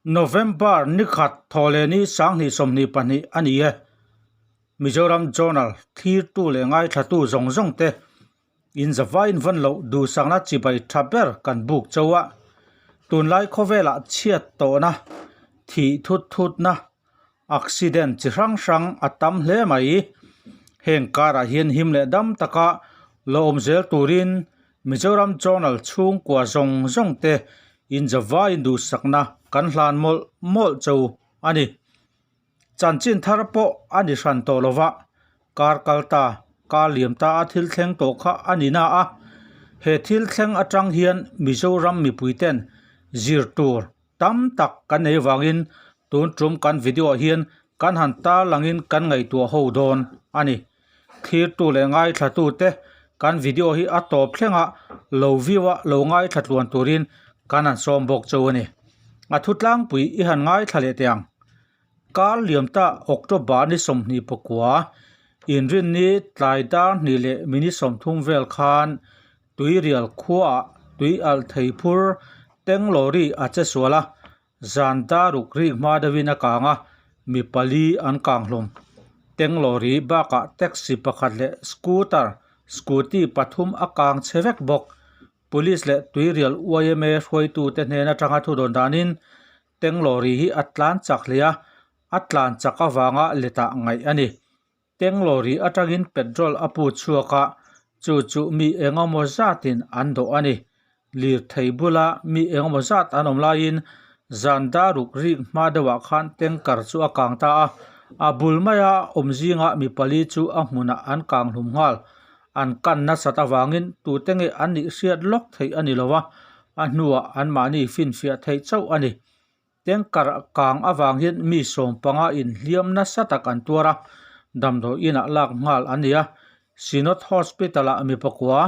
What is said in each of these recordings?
November ni khat thawhlehni 2022 a ni e. Mizoram Journal thlirtu leh ngaithlatu zawng zawng te in zavai in vawn loh duhsakna chibai tha ber kan buk cho a. Tunlai khawvelah chhiat tawhna, thih thut thutna, accident chi hrang hrang a tam hle mai. Heng karah hian him leh dam taka lo awm zel turin Mizoram Journal chhungkua zawng zawng te inzavaiin duhsakna kan hlan mawlh mawlh cho a ni. Chanchin thar pawh a ni hran tawh lova, kar kal ta, kar liam ta a thil thleng tawh kha a ni na a. He thil thleng atang hian Mizoram mipui ten zir tur tam tak kan nei vangin tun tum kan video ah hian kan han tarlangin kan ngaihtuah ho dawn a ni. Thlirtu leh ngaithlatu te kan video hi a tawp thlengah lo view a lo ngaithla tluan turin kan han sawm bawk chauh a ni. A thu tlangpui i han ngaithla leh teh ang. Kar liam ta October ni 29 inrinni tlai dar hnih leh minute 30 vel khan Tuirial khuaah tui alh thei phur teng lorry a che sual a, zan daruk rik hma deuhin a kang a, mi pali an kang hlawm. Teng lorry bakah taxi pakhat leh scooter, scooty pathum a kang chhe vek bawk. Police leh Tuirial yma hruaitute hnen atanga thu dawn danin teng lorry hi a tlan chak hle a, a tlan chak avanga letah ngaih a ni. Teng lorry atangin petrol a put chhuak a, chu chu mi engemaw zatin an dawh a ni. Lirthei bula mi engemaw zat an awm laiin zan daruk rik hma deuhah khan tanker chu a kang ta a, a bul maia awm zinga mi pali chu a hmunah an kang hlum nghal. An kan nasat avangin tute nge an nih hriat lawk theih a ni lo a, a hnuah anmahni finfiah theih chauh a ni. Tanker kang avang hian mi 15 inhliam nasa tak an tuar a, damdawi inah lak nghal a ni a. Synod Hospital-ah mi pakua,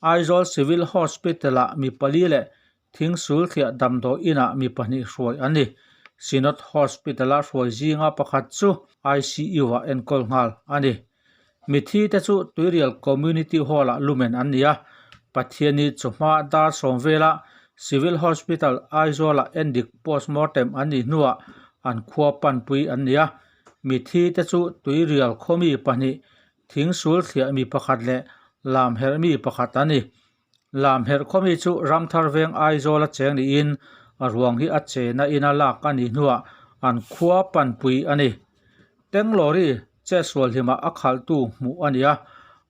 Aizawl Civil Hospital-ah mi pali leh Thingsulthliah damdawi inah mi pahnih hruai an ni. Synod Hospital-a hruai zinga pakhat chu ICU-ah enkawl nghal a ni. Mithi te chu Tuirial Community Hall-ah lumen an ni a, Pathiani chawhma dar sawm vela Civil Hospital Aizawl-ah endik postmortem an nih hnuah an khua panpui an ni a. Mithi te chu Tuirial khawmi pahnih, Thingsul thliah mi pakhat leh Lamherh mi pakhat an ni. Lamherh khawmi chu Ramthar veng Aizawl-a cheng niin a ruang hi a chena ina lak a nih hnuah an khua panpui a ni. Tenglawri chetsual hlimah a khalhtu hmuh a ni a,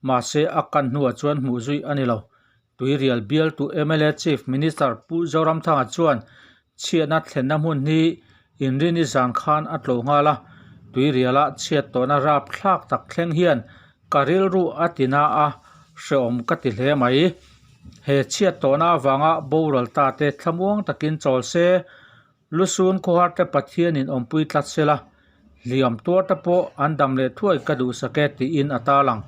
mahse a kan hnuah chuan hmuh zui a ni lo. Tuirial bialtu mla Chief Minister Pu Zoramthanga chuan chhiatna thlenna hmun hi inrini zan khan a tlawh nghal a, Tuiriala chhiat tawhna rapthlak tak thleng hian ka rilru a ti na a, hrehawm ka ti hle mai. He chhiat tawhna avanga boral ta te thlamuang takin chawl se, Lusun khawhar te Pathianin awmpui tlat se la, hliam tuar te pawh an dam leh thuai ka duh sak e tiin a tarlang.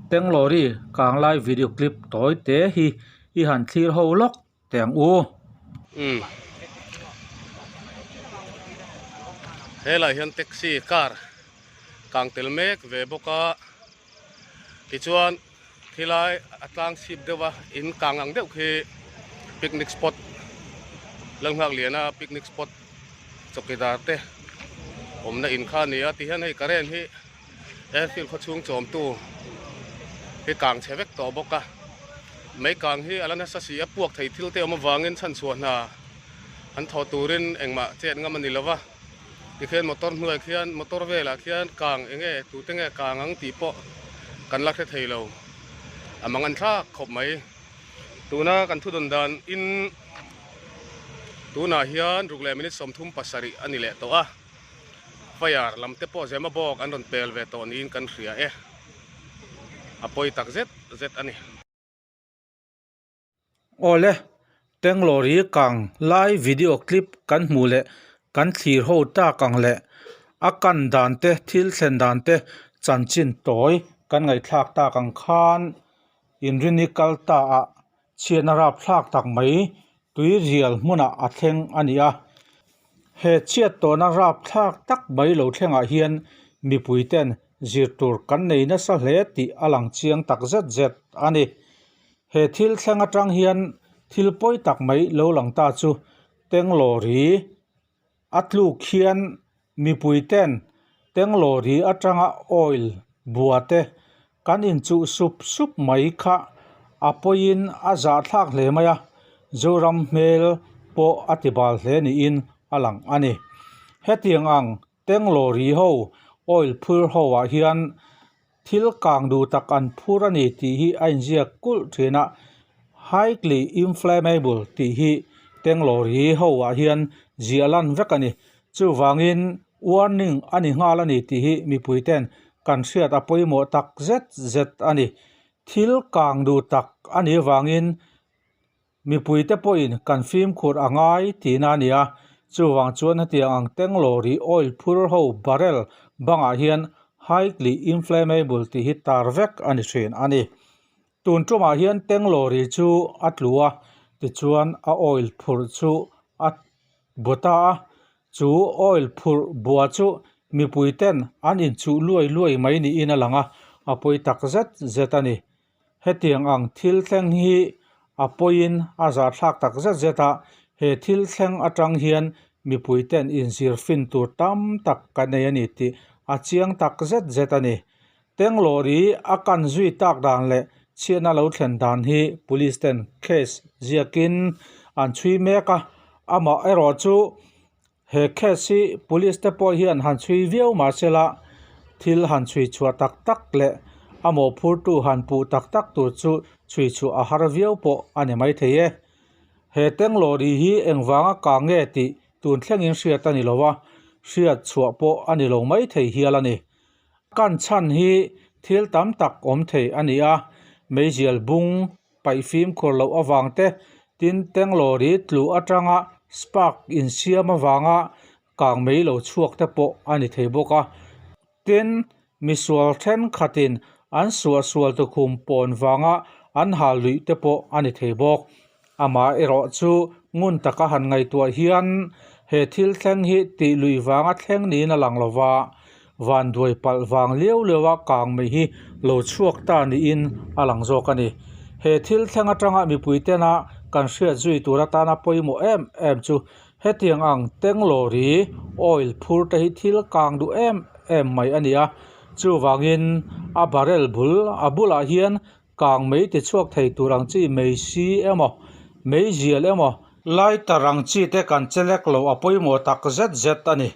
Tenglawri kanglai video clip tawi te hi i han thlir ho lawk teh ang u. Umm. Helai hian taxi car kang tel mek ve bawk a, tichuan khilai a tlang chhip deuh a in kang ang deuh khi picnic spot Lalnghakliana picnic spot chawkidar te awmna in kha a ni a tihian hei current hi airfield khaw chhung chawmtu hi kang chhe vek tawh bawk a mai kang hi a la nasa si a puak thei thil te awm avangin chhanchhuah hna an thawh turin engmah chet ngam a ni lo va. Tikhian motor hnuaiah khian motor velah khian kang eng nge tute nge kang ang tih pawh kan la hre thei lo a mang an thlak khawp mai. Tuna kan thu dawn dan in tunah hian ruk leh minute 37 a ni leh tawh a, fire lam te pawh zema bawk an rawn pel ve tawh niin kan hria e, a pawi tak zet zet a ni. Awle, Tenglawri kang lai video clip kan hmuh leh kan thlir ho tak ang leh a kan dan te thil thlen dan te chanchin tawi kan ngaihthlak tak ang khan inrini kal ta ah chhiatna rapthlak tak mai tui rial hmunah a thleng a ni a. He chhiat tawhna rapthlak tak mai lo thlengah hian mipui ten zir tur kan nei nasa hle tih a lang chiang tak zet zet a ni. He thil thleng atang hian thil pawi tak mai lo lang ta chu Tenglawri. A tluk hian mipui ten Tenglawri atanga oil bua te kan inchuh sup sup mai kha a pawiin a zahthlak hle mai a, Zoram hmel pawh a ti bal hle niin a lang a ni. Hetiang ang Tenglawri ho oil phur ho ah hian Thil kang duh tak an phur a ni tih hi a inziak kulh thin a, highly inflammable tih hi Tenglawri ho ah hian ziah lan vek a ni. Chuvangin warning a ni nghal a ni tih hi mipui ten kan hriat a pawimawh tak zet zet a ni. Thil kang duh tak a nih avangin Mipuite pawhin kan fimkhur a ngai tihna a ni a, chuvang chuan hetiang ang Tenglawri oil phur ho barrel bangah hian highly inflammable tih hi tar vek a ni thin a ni. Tun tumah hian Tenglawri chu a tlu a, tichuan a oil phurh chu a bu ta a, chu oil phurh bua chu mipuiten an inchuh luai luai mai niin a lang a, a pawi tak zet zet a ni. Hetiang ang thil thleng hi a pawiin a zahthlak tak zet zet a, he thil thleng atang hian mipui ten inzir fin tur tam tak ka nei a ni tih a chiang tak zet zet a ni. Tenglawri a kan zui tak dan leh chhiatna lo thlen dan hi police ten case ziakin an chhui mek a, amah erawh chu He case hi police te pawh hian han chhui viau mah sela thil han chhui chhuah tak tak leh a mawhphurtu han puh tak tak tur chu chhui chhuah a har viau pawh a ni maithei e. He Tenglawri hi engvanga kang nge tih tun thlengin hriat a ni lo a, hriat chhuah pawh a ni lo maithei hial a ni. Kan chhan hi thil tam tak awm thei a ni a, meizial bung paih fimkhur loh avang te, tin Tenglawri tlu atanga spark insiam avanga kang mei lo chhuak te pawh a ni thei bawk a. Tin, misual thenkhatin an suahsual tukhum pawn vanga an hal luih te pawh a ni thei bawk. Amaherawh chu ngun taka han ngaihtuah hian he thil thleng hi tih lui vanga thleng niin a lang lo va, vanduai palh vang liau liau a kang mai hi lo chhuak ta niin a lang zawk a ni. He thil thleng atanga mipui tena kan hriat zui tur atana pawimawh em em chu hetiang ang Tenglawri oil phur te hi thil kang duh em em mai a ni a, chuvangin a barrel bul a bulah hian Kang mei ti chhuak thei tur ang chi mei si emaw, mei zial emaw, lighter ang chi te kan che lek lo a pawimawh tak zet zet a ni.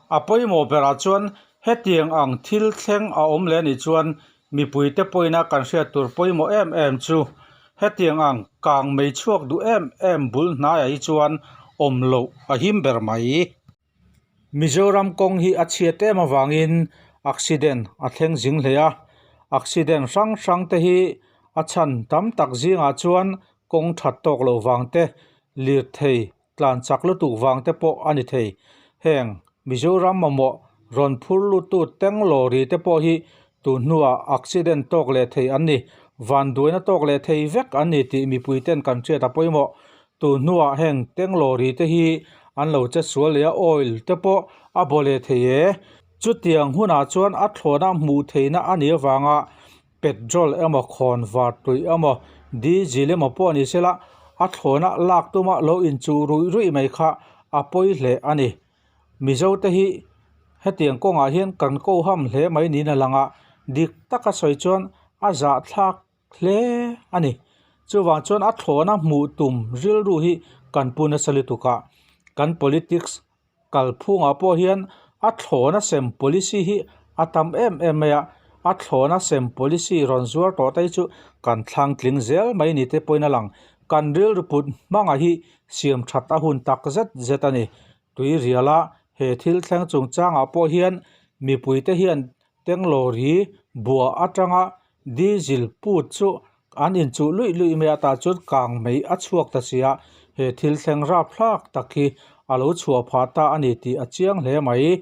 A pawimawh berah chuan hetiang ang thil thleng a awm leh anih chuan mipui te pawina kan hriat tur pawimawh em em chu hetiang ang kang mei chhuak duh em em bul hnaiah hi chuan awm loh a him ber mai. Mizoram kawng hi a chhiat em avangin accident a thleng zing hle a, accident hrang hrang te hi a chhan tam tak zingah chuan kawng that tawk loh vang te, lirthei tlan chak lutuk vang te pawh a ni thei. Heng Mizoram mamawh rawn phur lutu Tenglawri te pawh hi tun hnuah accident tawk leh thei an ni, vanduaina tawk leh thei vek an ni tih mipui ten kan hriat a pawimawh. Tun hnuah heng Tenglawri te hi an lo che sual leh a, oil te pawh a baw leh thei e. Chutiang hunah chuan a thlawhna hmuh theihna a nih avanga petrol emaw khawn var tui emaw diesel emaw pawh ni sela a thlawhna lak tuma lo inchuh ruih ruih mai kha a pawi hle a ni. Mizo te hi hetiang kawngah hian kan ko ham hle mai niin a lang a, dik taka sawi chuan a zahthlak hle a ni. Chuvang chuan a thlawhna hmuh tum rilru hi kan pu nasa lutuk a, kan politics kalphungah pawh hian a thlawhna sem policy hi a tam em em mai a, a thlawhna sem policy rawn zuar tawh te hi chu kan thlang tling zel mai ni te pawhin a lang. Kan rilru put hmangah hi siam that a hun tak zet zet a ni. Tui riala he thil thleng chungchangah pawh hian mipuite hian Tenglawri bua atanga diesel put chu an inchuh luih luih mai a, tah chuan kang mai a chhuak ta si a, he thil thleng rapthlak tak hi a lo chhuah phah ta a ni tih a chiang hle mai.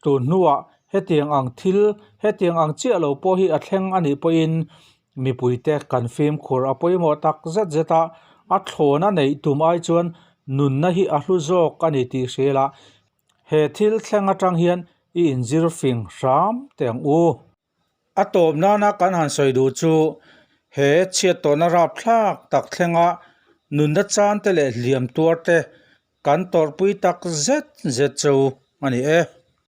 Tun hnuah hetiang ang thil hetiang ang chiah lo pawh hi a thleng a nih pawhin Mipuite kan fimkhur a pawimawh tak zet zet a, a thlawna neih tum ai chuan nunna hi a hlu zawk a ni tih hria ila, he thil thleng atang hian i inzir fing hram teh ang u. A tawp nana kan han sawi duh chu he chhiat tawhna rapthlak tak thlenga nunna chante leh hliam tuarte. Kan tawrhpui tak zet zet chu a ni e.